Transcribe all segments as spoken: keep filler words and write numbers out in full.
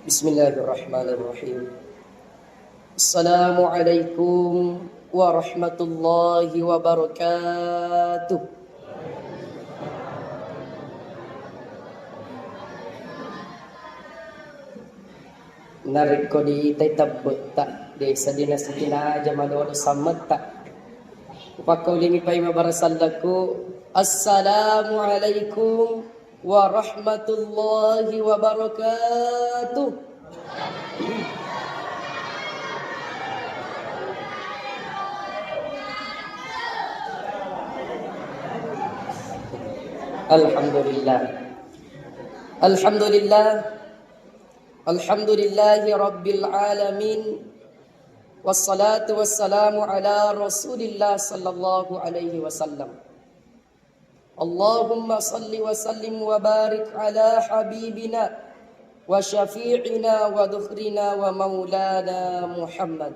Bismillahirrahmanirrahim. Assalamualaikum warahmatullahi wabarakatuh. Narekko diitai tebbe'ta, de' seddi nasitinaja madodo sammetta. Upakkaulingi paimeng barasallaku, Assalamualaikum warahmatullahi wabarakatuh. Alhamdulillah. Alhamdulillah. Alhamdulillahi rabbil alamin. Wassalatu wassalamu ala Rasulillah sallallahu alaihi wasallam. Allahumma salli wa sallim wa barik ala habibina wa syafi'ina wa dhukhrina wa maulana Muhammad.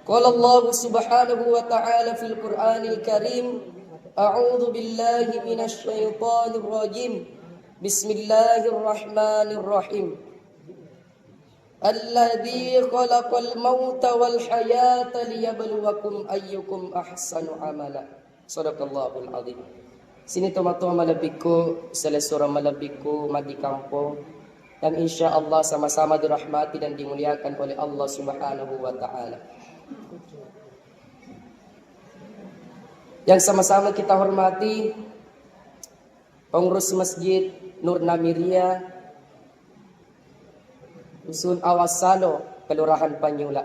Qala Allahu subhanahu wa ta'ala fil Qur'anil Karim, a'udzu billahi minasy syaithanir rajim. Bismillahirrahmanirrahim. Alladzi khalaqal mauta wal hayata liyabluwakum ayyukum ahsanu amala. Sadaqallahul azim. Sini tomatoa malebbikku, selessureng malebbikku, maddi kampong, yang insya Allah sama-sama dirahmati dan dimuliakan oleh Allah Subhanahu wa Ta'ala. Yang sama-sama kita hormati, Pengurus Masjid Nur Namiria, Dusun Awassalo, Kelurahan Panyula,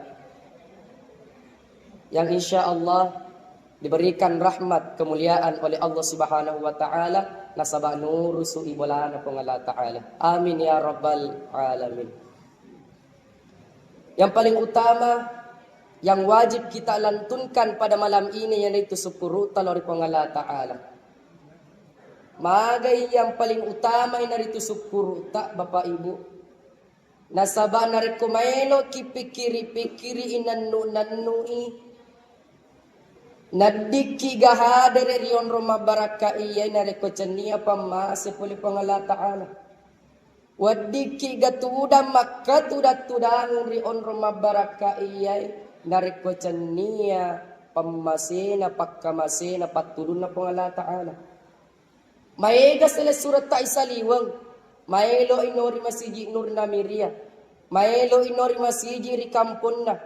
yang insya Allah diberikan rahmat kemuliaan oleh Allah Subhanahu wa Ta'ala, nasaba nurusu'i bolana Puang Allah Ta'ala. Amin ya rabbal alamin. Yang paling utama, yang wajib kita lantunkan pada malam ini, yaitu syukuru'ta lao ri Puang Allah Ta'ala. Magai yang paling utama, iyanaritu syukuru'ta, Bapak Ibu. Nasaba narekko maeloki pikkiri-pikkiri, inannu-nannui, naddikki ga hadere ri onrong mabbarakka iyai, narekko cennia pammase pole Puang Allah Ta'ala. Weddikki ga tudang makkatudang-tudangeng ri onrong mabbarakka iyai, narekko cennia pammasena, pakkamasena, pattulunna Puang Allah Ta'ala. Maega selessuretta isaliweng, maelo ino ri masiji Nur Namiria, maelo ino ri masiji ri kamponna,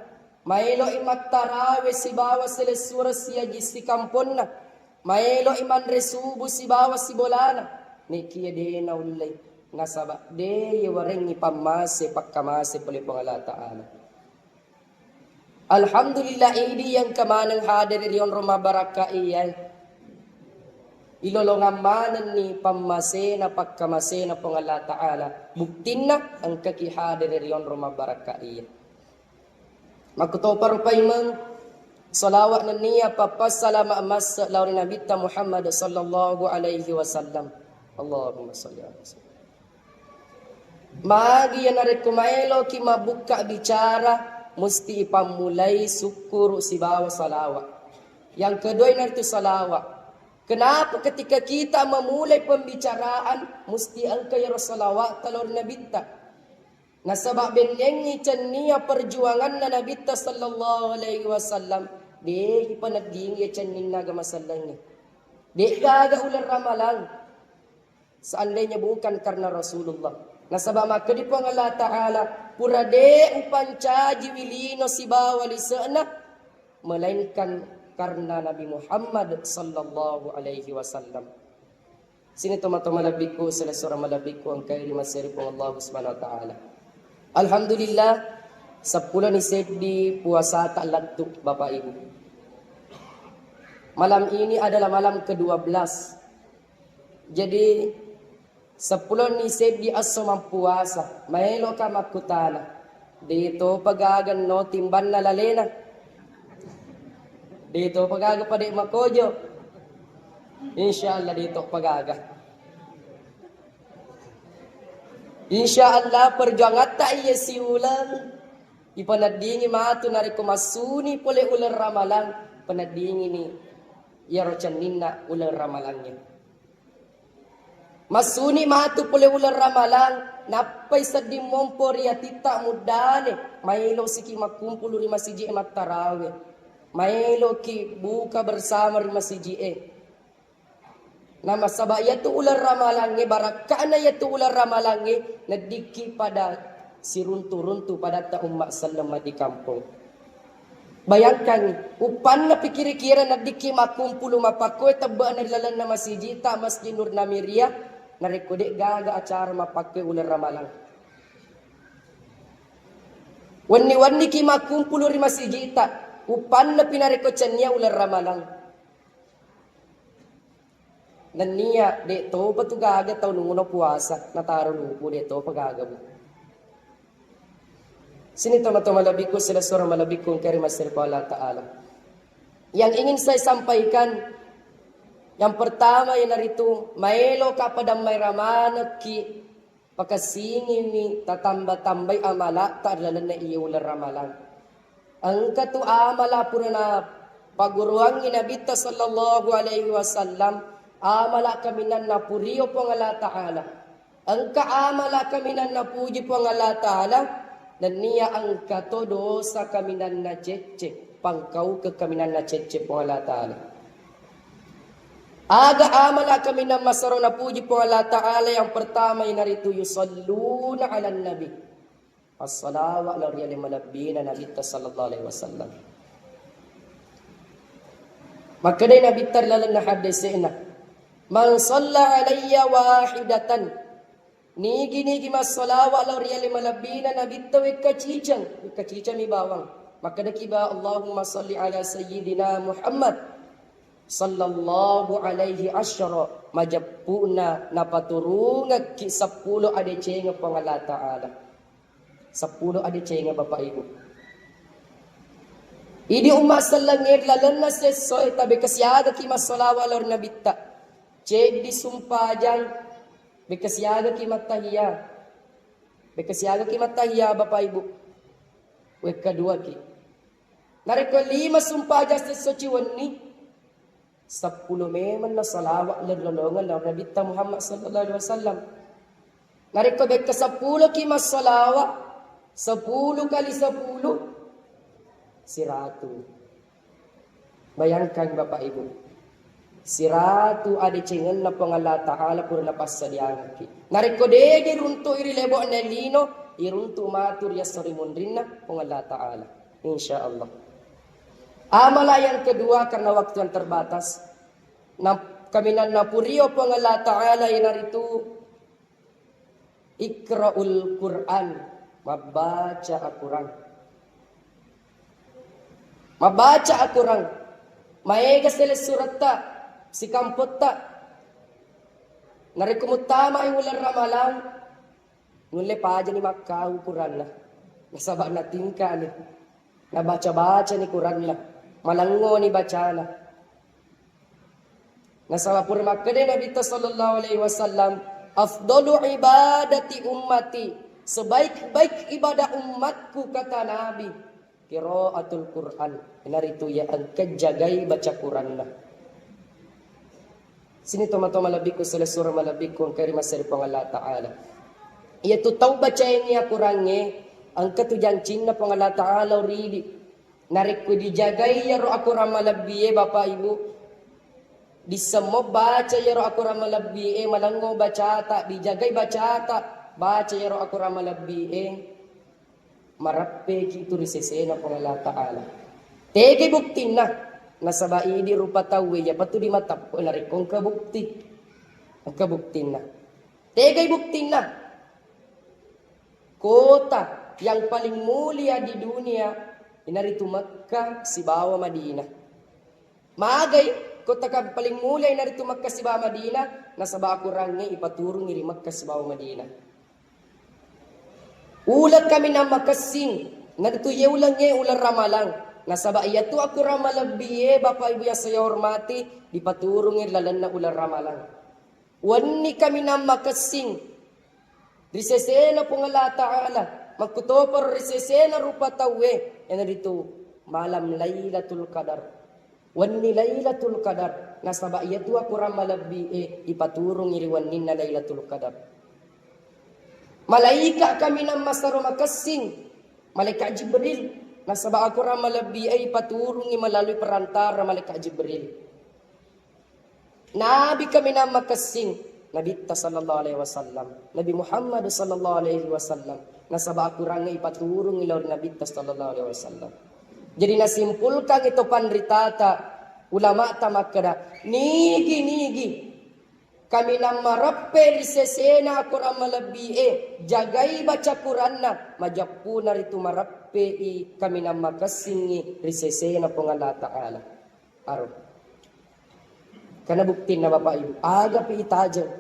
maelo i mattarawe sibawa selessureng siaji sikamponna, maelo i manre subu sibawa sibolana, nekia de naullei, nasaba de warengngi pammase, pakkamase pole Puang Allah Ta'ala. Alhamdulillah, idi engka maneng hadere ri onrong mabbarakka iyai. Ilolongang manenni pammasena, pakkamasena Puang Allah Ta'ala. Buktinna engkaki hadere ri onrong mabbarakka iyai. Makkutoparo paimeng salawat nennia pappassalama masse lao ri Nabitta Muhammad sallallahu alaihi wasallam. Allahumma salli ala sayyidina. Magi iya narekko maeloki mabbukka bicara, musti ipammulai sukkuru sibawa salawa. Yang kedua, iyanaritu salawa. Kenapa ketika kita memulai pembicaraan, musti engka iyaro salawatta lao ri Nabitta? Nasaba bennengngi cennia perjuanganna Nabitta sallallahu alaihi wasallam, de ipaneddingi iya cenninna agama sellengnge. De'gaga uleng ramalang. Seandainya bukan karena Rasulullah. Nasaba makkedi Puang Allah Ta'ala, pura de upancajiwi lino sibawa lise'na, melainkan karena Nabi Muhammad sallallahu alaihi wasallam. Sini tomatoa malebbikku, selessureng malebbikku, engkai ri maseri Puang Allah Subhanahu wa Ta'ala. Alhamdulillah, seppuloni seddi puasata lettu, Bapak Ibu. Malam ini adalah malam kedua belas. Jadi, seppuloni seddi esso mappuasa, maeloka makkutana, de topa gaga no timbanna lalena? De topa gaga pade makojo? Insya Allah de topa gaga. Insya Allah perjuangatta iya siuleng, ipaneddingi matu narekko massuni pole uleng ramalang, paneddingini iyaro cenninna uleng ramalangnge. Massuni matu pole uleng Ramalang, nappai sedding mompo ri atitta muddane, maelo siki makkumpulu ri masiji e mattarawe, maeloki buka bersama ri masiji e. Namasaba iyatu uleng Ramalangnge, barakka'na iyatu uleng Ramalangnge, neddikki pada siruntu-runtu padatta umma selleng mati kampong. Bayangkan, uppanna pikiri-kira neddikki makkumpulu mapakkoe tebbe'na ri lalenna masijita Masjid Nur Namiria, narekko de' gaga acara mapakkoe uleng Ramalang. Wenni-wenniki makkumpulu ri masijita, uppanna pi narekko cennia uleng Ramalang. Nennia de' topa tu gaga tau nuno puasa, nataro luku de' topa gaga, Bu. Sini toma-toma malebbiku, silessureng malebbiku engka ri masiriko Allah Ta'ala. Yang ingin saya sampaikan, yang pertama iyanaritu, maelo ka pada mai ramanekki, pakessingiwi tatamba-tambai amala'ta ri lalenna iye uleng Ramalang. Engka tu amala purana pagguruangngi Nabitta sallallahu alaihi wasallam, amala kaminang napurio Puang Allah Ta'ala. Engka amala kaminang napuji Puang Allah Ta'ala, nennia engka to dosa kaminang nacecce, pangkaukeng kaminang nacecce Puang Allah Ta'ala. Aga amala kaminang masero napuji Puang Allah Ta'ala? Yang pertama iyanaritu yusalluna ala nabi. Assalawa lao ri ale malebbina Nabitta sallallahu alaihi wasallam. Makkedai Nabitta ri lalenna haddese'na, "Man shalla alayya wahidatan." Nigi-nigi massalawa lao ri ale malebbina Nabitta wekka ciceng, wekka ciceng mi bawang. Makkedaki ba, "Allahumma shalli ala sayyidina Muhammad." Sallallahu alaihi asyara, majeppu'na napaturungekki seppulo adecengeng Puang Allah Ta'ala. Seppulo adecengeng, Bapak Ibu. Idi umma sellengnge ri lalenna sessoe, tabe kesiagaki massalawa lao ri Nabitta. Ceddi sumpajang, bekasiagaki mattahiya. Bekasiagaki mattahiya, Bapak Ibu. Wekka duaki. Narekko lima sumpajang sesso ciwenni, seppulo memenna salawa lerlolongeng lao Nabitta Muhammad sallallahu alaihi wasallam. Narekko bekka seppulo ki massalawa, sepuluh kali sepuluh, siratu. Bayangkan, Bapak Ibu, siratu adecengenna Puang Allah Ta'ala pura napassadiangekki. Narekko dege runtu'i ri lebo'na lino, iruntu matu ri esso ri munrinna Puang Allah Ta'ala. Insya Allah. Amala yang kedua, karena waktu yang terbatas, na-, kaminang napurio Puang Allah Ta'ala iyanaritu Iqra'ul Qur'an, mabbaca Al-Qur'an. Mabbaca Al-Qur'an. Maega selessuretta, sikampotta. Narekko muttamai uleng Ramalang, nulle pajani makkau Qur'anna. Nasaba natingkani. Nabaca-bacani Qur'anna. Malengngoni bacana. Nasaba pura makkeda Nabitta sallallahu alaihi wasallam, "Afdalu ibadati ummati," sebaik-baik ibadah umatku, kata Nabi, "qiraatul Qur'an," iyanaritu iya engka jagai baca Quranna. Sini toma-toma malebbiku, selessureng malebbiku engka ri maseri Puang Allah Ta'ala. Iyatu tau bacaengngi Akorangnge, engka tu jancinna Puang Allah Ta'ala uridi. Narekko dijagai iyaro akorang malebbie, Bapak Ibu, dissemmo baca iyaro akorang malebbie, malengngo bacata, dijagai bacata, baca iyaro akorang malebbie, mareppeki tu ri sesena Puang Allah Ta'ala. Tegai buktinna? Nasaba idi rupa tauwe, iyapatu dimateppe narekko engka bukti. Engka buktinna. Tegai buktinna? Kota yang paling mulia di dunia inaritu Mekkah sibawa Madinah. Magai kota ka-, paling mulia inaritu Mekkah sibawa Madinah, nasaba Akorangnge ipaturungi ri Mekkah sibawa Madinah. Uleng kaminang makessing, naritu iye ulengnge uleng Ramalang. Nasaba iyatu akorang malebbie, Bapak Ibu yang saya hormati, dipaturungi ri lalenna uleng Ramalang. Wenni kaminang makessing ri sesena Puang Allah Ta'ala, makkutoparo ri sesena rupa tauwe, iyanaritu malam Lailatul Qadar. Wenni Lailatul Qadar, nasaba iyatu akorang malebbi'e ipaturungi ri wenninna Lailatul Qadar. Malaika kaminang massaro makessing, Malaikat Jibril, nasaba akorang malebbi'e ipaturungi melalui perantara Malaikat Jibril. Nabi kaminang makessing, Nabitta sallallahu alaihi wasallam, Nabi Muhammad sallallahu alaihi wasallam, nasaba akurangnge ipaturungi lao ri Nabitta sallallahu alaihi wasallam. Jadi nasimpulkan itu panritata, ulamata makkeda, nigi-nigi kaminang mareppe ri sesena akorang malebbi'e, jagai baca Quranna, majeppuna ritu mareppe'i kaminang makessingngi ri sesena Puang Allah Ta'ala. Aro. Karena buktinna Bapak Ibu, agapi itajeng.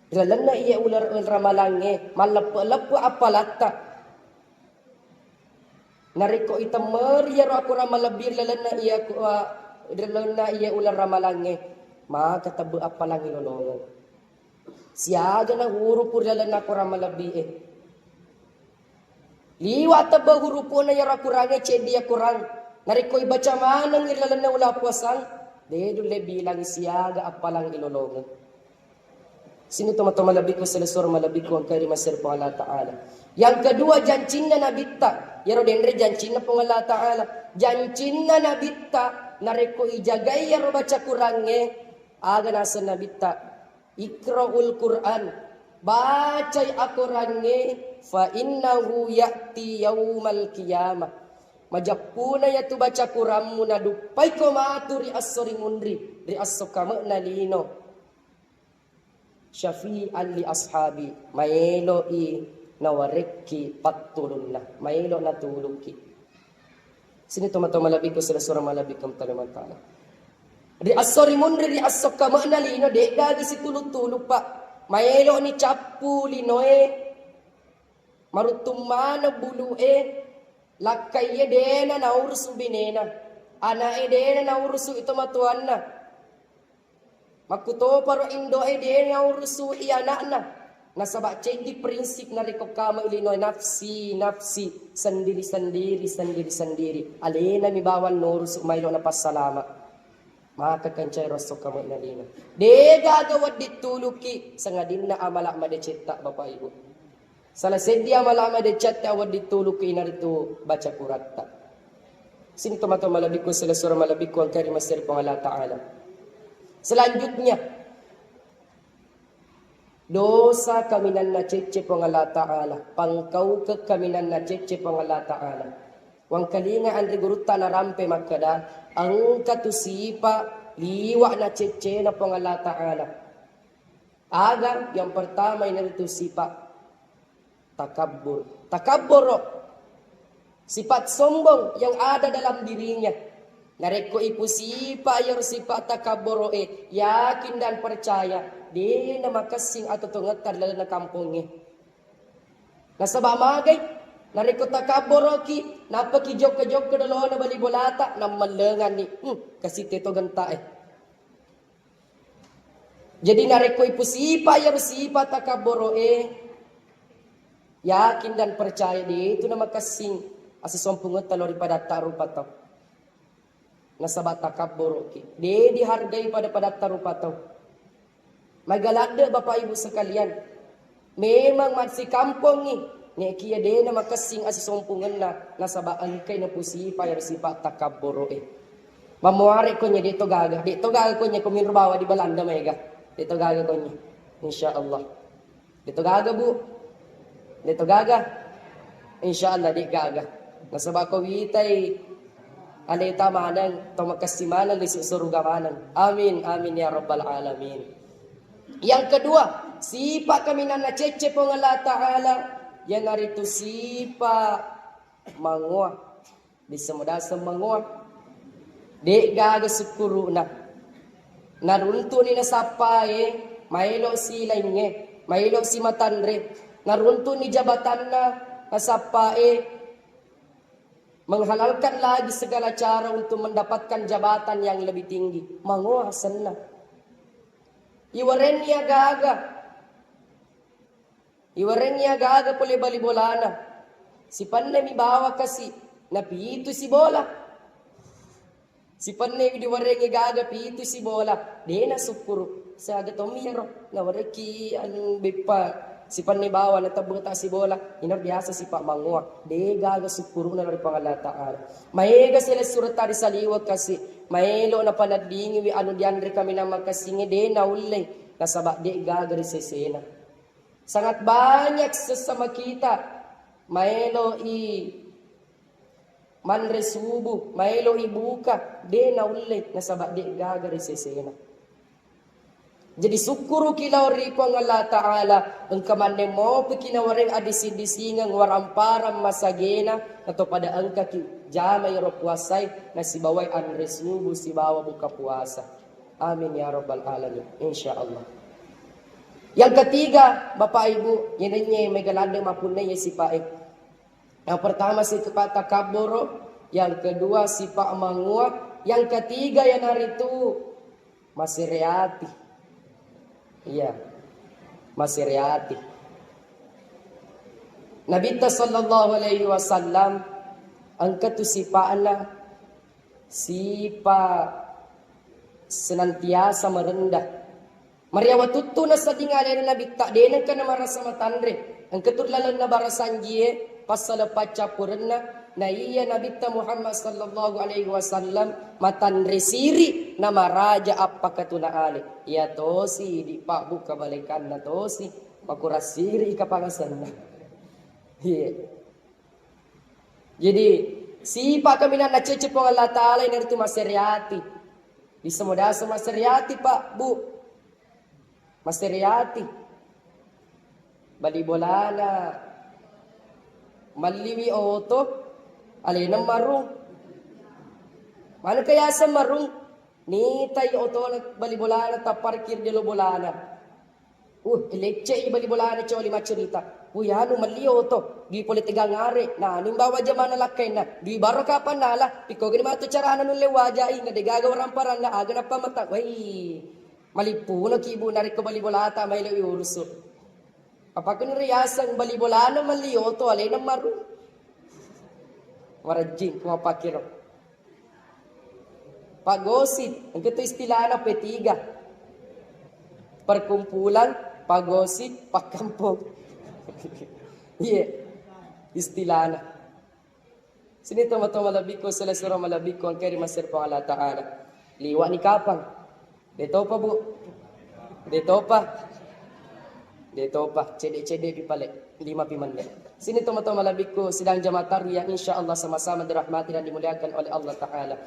Ri lalenna iya uleng ramalangnge, malleppe-leppe appalatta. Narekko itemmeri iyaro akorang malebbi ri lalenna iya ku-, a, ri lalenna iya uleng ramalangnge, maka tebbe appalang ilolongeng. Siaga na hurupu ri lalenna akorang malebbi'e. Liwa tebbe hurupuna iyaro akurangnge ceddi akorang. Narekko ibaca maneng ri lalenna uleng puasang, de nulle bilang siaga appalang ilolongeng. Sini tomatoa malebbiku, selesur malebbiku engkai ri masir Puang Allah Ta'ala. Yang kedua, jancinna Nabitta. Iyaro denre jancinna Puang Allah Ta'ala. Jancinna Nabitta, narekko ijagai iyaro baca Qurangnge, aga naseng Nabitta, "Iqra'ul Qur'an." Bacai akorangnge, "Fa innahu ya'ti yaumal qiyamah." Majeppuna iyatu baca Quranmu naduppaiko matu ri esso rimunri, ri esso kame'na lino. "Syafi'an li ashabi," maeloi nawarekki pattulunna, maelo natulukki. Sini tomatoa malebbiku, selesur malebbiku, Puang Allah Ta'ala. Ri esso rimunri, ri esso kame'na lino, de'gaga situlu-tulu, Pak. Maeloni cappu linoe, maruttung maneng bulu'e, lakkaiye dena naurusu binena, ana'e dena naurusu itomatoanna. Makkutoparo indo'e de naurusu'i ana'na. Nasaba ceddi prinsip narekko kama linoe, nafsi, nafsi, sendiri-sendiri, sendiri-sendiri. Alenami bawang naurusu maelo napassalama. Maka kancai rosso kama lino. Degaga wedding tuluki sangadinna amala madecetta, Bapak Ibu. Salah seddi amala madecetta wedding tuluki inaritu baca Quratta. Sini tomatoa malebbiku, selesur malebbiku engkai ri masir Puang Allah Ta'ala. Selanjutnya, dosa kaminanna cecce Puang Allah Ta'ala, pangkaukeng kaminanna cecce Puang Allah Ta'ala. Wangkalinga anre gurutta narampe makkeda, engka tu sipa liwa na ceccena Puang Allah Ta'ala. Aga? Yang pertama, inaritu sifat takabbur. Takabboro, sifat sombong yang ada dalam dirinya. Narekko ipusipa iyaro sifat takabboro'e, yakin dan percaya, de namakessing atau tongetta ri lalenna kampongnge. Nasaba magai? Narekko takabboroki, nappaki jokka-jokka dolona bali bolata, nammellenganni, hmm, kasitte to genta'e. Jadi narekko ipusipa iyaro sipa takabboro'e, yakin dan percaya de tu namakessing asisompungetta lao ri padatta rupa tau. Nasaba takabboroki, de dihargai pada-padatta rupa tau. Maga ladde Bapak Ibu sekalian, memang massikampongngi, nekiya de namakessing asisompungenna, nasaba engkai napusipa iyaro sipa takabboro'e. Mammuare konye de to gaga, de to gaga konye ko minro bawa di Belanda maega. De to gaga konye. Insya Allah. De to gaga, Bu? De to gaga? Insya Allah de gaga. Nasaba ko witai aleta maneng, to makessing maneng, lisu suruga maneng. Amin, amin ya rabbal alamin. Yang kedua, sipa kaminanna cecce Puang Allah Ta'ala, yanaritu sipa mangoa. Disseng-disseng mangoa. De gaga sukkuru'na. Naruntu'ni nasappae, maelo si laingnge, maelo si matanre. Naruntu'ni jabatanna nasappae, menghalalkan lagi segala cara untuk mendapatkan jabatan yang lebih tinggi. Mangoa senna. Iwarenni aga-aga. Iwarengngi aga-aga pole bali bolana. Sipannemi bawa kasi, napitu si bola. Sipennewi diwarengngi gaga pitu sibola, de nasukkuru. Siaga tommi iyaro, nawarekki anu beppa sipenni bawang natebbeta sibola, ina biasa sipa mangoa, de gaga sukkuruna lao ri Puang Allah Ta'ala. Maega silessuretta ri saliweng kasi, maelo napaneddingiwi anu dianre kaminang makessingnge, de naullei, nasaba de gaga ri sesena. Sangat banyak sesama kita maelo i manre subuh, maelo i buka, de naulle nasaba de gaga ri sesena. Jadi sukkuruki lao ri Puang Allah Ta'ala, engka manne mopiki nawareng adising-disingeng waramparang masagena, nato pada engkaki jama iyaro puasae nasibawai anre subuh sibawa buka puasa. Amin ya rabbal alamin. Insya Allah. Yang ketiga, Bapak Ibu, yenenye mega ladde mapunne ye sipae. Yang pertama sifat takabboro, yang kedua sifat mangua, yang ketiga yanaritu masereati. Iya, masereati. Nabitta sallallahu alaihi wasallam engka tu sipa'na, sipa senantiasa merendah. Mariawa tuttu nasedding alena Nabitta, de nengka namarasa matanre. Engka tu lalenna barasanjie, passala paccappurenna, na iya Nabitta Muhammad sallallahu alaihi wasallam matanre siri namaraja appakatuna ale. Iya tosi idi pabbuka balekanna tosi, makurang siri ika pangasenna. Iya. Jadi, sipa kaminang nacece Puang Allah Ta'ala inaritu masereati. Bisa modasa masereati, Pak, Bu. Masereati. Bali bolana. Malliwi oto, alena marung. Maneng kayaseng marung. Nitai otona bali bolana, tapparkir jolo bolana. Uh, lecce i bali bolana coli maccerita. Wih, anu, melli oto. Dui pole tegang are. Nah, anu mbawa jamana lakkainna. Dui baro kapang nala. Piko gini matu carana nulle wajai. Ngedegaga orang paranna. Aga nappa mata. Wih, malippuno ki ibu narekko bali bolata maelo urusu. Apa kun riaseng bali bolana melli oto alena maru. Warajjing ku mapakiro. Pak Gosip, engka tu istilahna P tiga. Perkumpulan Pak Gosip, Pak Kampung. Iya, istilahna. Sini toma-toma malebbiku, selesura malebbiku, engka ri masir Puang Allah Ta'ala. Liwa'ni kapang. Detopa, Bu? Detopa? Detopa. Cedde-cedde pi pale. Lima pi menne. Sini toma-toma malebbiku, sidang jamaah tarwiyah, insya Allah sama-sama dirahmati dan dimuliakan oleh Allah Ta'ala.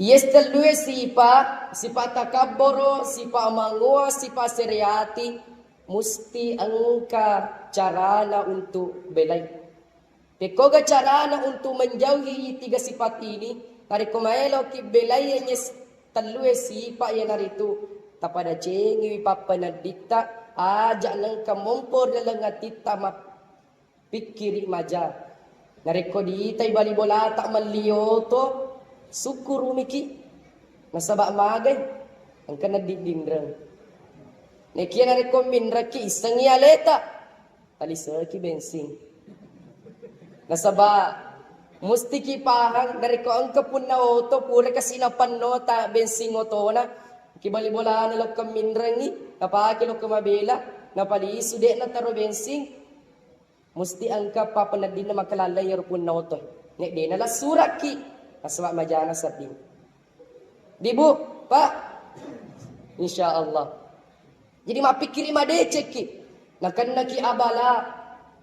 Yes, tellue sipa, sipa takabboro, sipa mangoa, sipa sereati, musti engka carana untuk belai. Pekkoga carana untuk menjauhi tiga sifat ini, narekko maeloki belai yes tellue sipa, iyanaritu tapadecengiwi pappenedditta, aja nengka mompo ri laleng atitta ma-, pikkiri maja. Narekko diitai bali bolata melli oto, sukkurumiki. Nasaba magai, engka neddi dinreng. Nekia narekko minrekki, issengi aleta, taliseki bensing. Nasaba mustiki pahang, narekko engka punna oto, pura kasi napennota bensing otona, ki bali bolana lokka minrengi, napake lokka mabela, napalisu de nataro bensing, Musti engka pappeneddinna makalallai iyaro punna oto. Nek de nalassurakki, nasaba majana sedding. Di, Bu, Pak. Insya Allah. Jadi mappikkiri madecekki. Nakennaki abala,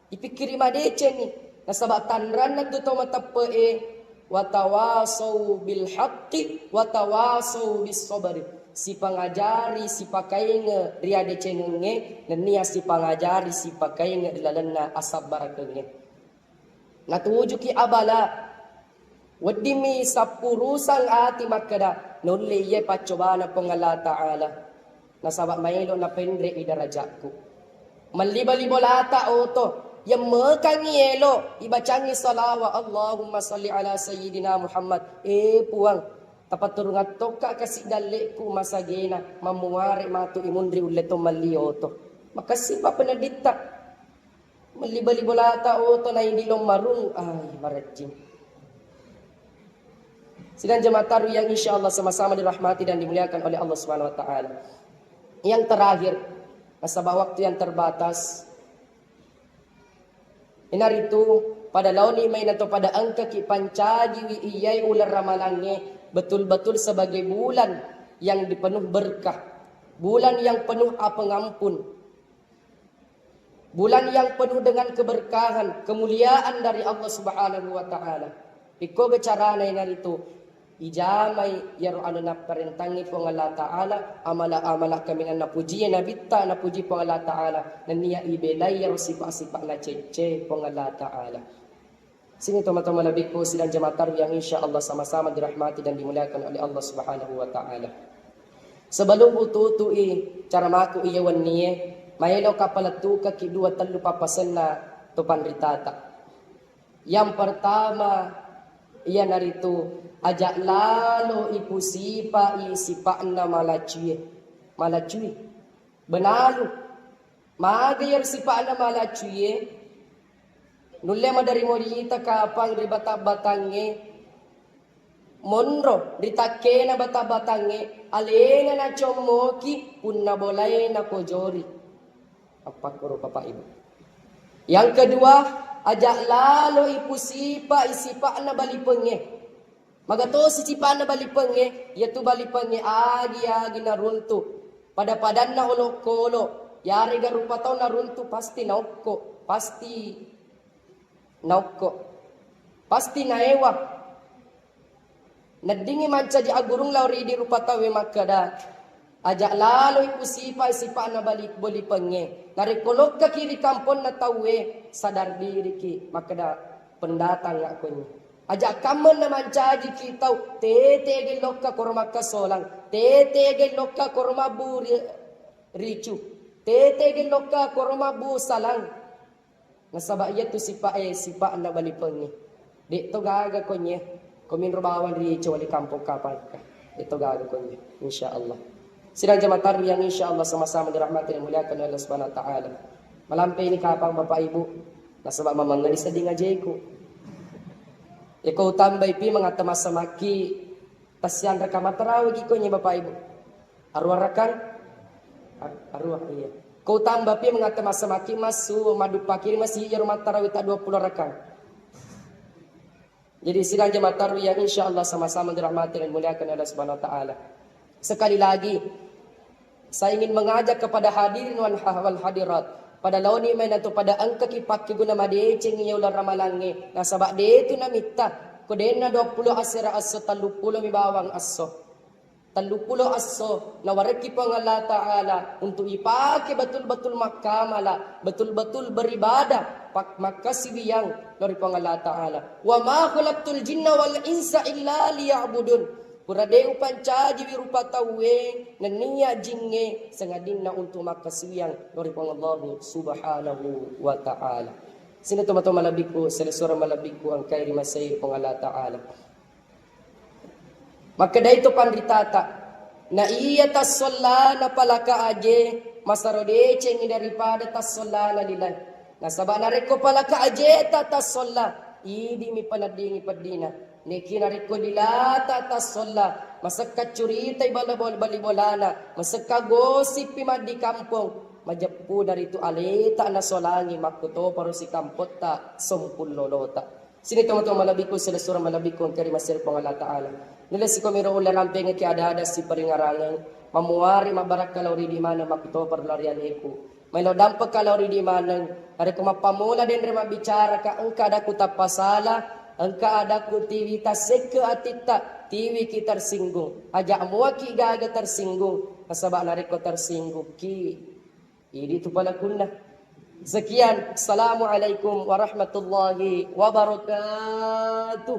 ipikkiri madecenni. Nasaba tanranna tu tau mateppe'e, watawasau bil haqqi watawasau bis sabri. Sipangajari, sipakainge ri adecengengnge, nennia sipangajari, sipakainge ri lalenna asabbarakengnge. Natujuki abala, weddingmi sappurusang ati makkeda, naulle iye paccobana Puang Allah Ta'ala. Nasaba maelo napenre'i darajakku. Melli bali bolata oto, yemmekangngi elo, ibacangngi salawa, Allahumma salli ala sayyidina Muhammad. Eh, Puang, tapatturungang tokka kasi dalle'ku masagena, mammuare matu imunri ulle to melli oto. Makessing pappenedditta. Melli bali bolata oto naidi lommarung, ai, marejjing. Sidang jemaah tarwih yang insya Allah sama-sama dirahmati dan dimuliakan oleh Allah Subhanahu wa Ta'ala. Yang terakhir, nasaba waktu yang terbatas, inaritu pada laoni mai nato pada engkaki pancajiwi iyai uleng ramalangnge betul-betul sebagai bulan yang dipenuh berkah, bulan yang penuh pengampun, bulan yang penuh dengan keberkahan, kemuliaan dari Allah Subhanahu wa Ta'ala. Ikkoga carana inaritu, ijamai iyaro anu napparentangngi Puang Allah Ta'ala, amala-amala kaminang napujie Nabitta, napuji Puang Allah Ta'ala, nennia ibelai iyaro sipa-sipa nacecce Puang Allah Ta'ala. Sini tomatoa malebbiku sidang jemaah tarwih yang insya Allah sama-sama dirahmati dan dimuliakan oleh Allah Subhanahu wa Ta'ala. Sebelum ututui caramaku iya wennie, maelo kapalettukaki dua tellu pappasenna to panritata. Yang pertama, iyanaritu aja lalo ipusipai sipa'na malacuie. Malacuie. Benalu. Maga iyaro sipa'na malacuie, nulle maderri morita kapang ri batang-batangnge, monro ri takkena batang-batangnge, alena nacommoki punna bolae napojori. Appakkoro Bapak Ibu. Yang kedua, aja lalo ipusipai sipa'na balipengnge. Magatosi sipa'na balipengnge, iyatu balipengnge agi-agi naruntu. Pada-padanna olokolo, yarega rupa tau naruntu pasti naokko, pasti naokko. Pasti naewa. Neddingngi mancaji agurung lao ri idi rupa tauwe makkeda, aja laloi kusipai sipa'na bali-, balipengnge. Narekko lokkaki ri kamponna tauwe, sadar diriki makkeda pendatang akkonye. Aja kammenna mancajiki tau, tete gellokka koro makkasolang, tete gellokka koro mabbu ri-, ricu, tete gellokka koro mabbu salang. Nasaba iyatu sipa-, eh, sipa'na balipengnge. De'to gaga konye, ko minro bawang ri cowali kampong kapangka. De'to gaga konye, insya Allah. Sidang jamaah tarwih yang insya Allah sama-sama dirahmati dan dimuliakan oleh Allah Subhanahu wa Ta'ala. Malampe ini kapang Bapak Ibu, nasaba mamangngani sedding ajeku. Iko utambai pi mangata massamakki, tassianraka matarawe ki konye Bapak Ibu. Aruwa rakang? Ar-, aruwa, iya. Ko utamba pi mangata massamakki massu, maduppaki ri masigi iyaro mattarawi ta dua pulo rakang. Jadi sidang jamaah tarwih yang insya Allah sama-sama dirahmati dan dimuliakan oleh Allah Subhanahu wa Ta'ala. Sekali lagi, saya ingin mengajak kepada hadirin wal ha-, wal hadirat. Pada laoni mai nato pada engkaki pakkeguna madeceng iya uleng ramalangnge. Nasaba detu namitta. Ko denna dua pulo asera esso, telluppulo mi bawang esso. Telluppulo esso nawarekki Puang Allah Ta'ala untuk ipake betul-betul makkamala, betul-betul beribadah, pak-, makkasiwiyang lao ri Puang Allah Ta'ala. "Wa ma khalaqtul jinna wal insa illa liya'budun." Pura de upancajiwi rupa tauwe nennia jingnge sangadinna untuk makkasiwiyang lao ri Puang Allah Subhanahu wa Ta'ala. Sini tomatoa malebbiku, selessureng malebbiku engkai ri masei Puang Allah Ta'ala. Makkedai to panritata, na iya tassollana palaka aje masaro decengngi daripada tassollana lilai. Nasaba narekko palaka ajeta tassolla, idimi peneddingi peddina. Neki narekko lilata tassolla, masekka curitai bala-, bal-, bali bolana, masekka gosippi maddi kampong, majeppu naritu aleta nasolangi makkutoparo sikampotta sompung lolota. Sini tomatoa malebbiku, selessureng malebbiku engka ri masei Puang Allah Ta'ala. Nulle sikomiro ulle rampengekki ada-ada siparingarangeng, mamuare mabbarakka lao ridi maneng makkutoparo lao ri aleku. Maelo dampekka lao ridi maneng, narekko mappammula denre mabbicaraka engka adakku tappasala, engka adakku tiwi tassekke atitta, tiwiki tersinggung. Aja muaki gaga tersinggung, nasaba narekko tersinggukki, idi tu palakunna. Sekian, assalamualaikum warahmatullahi wabarakatuh.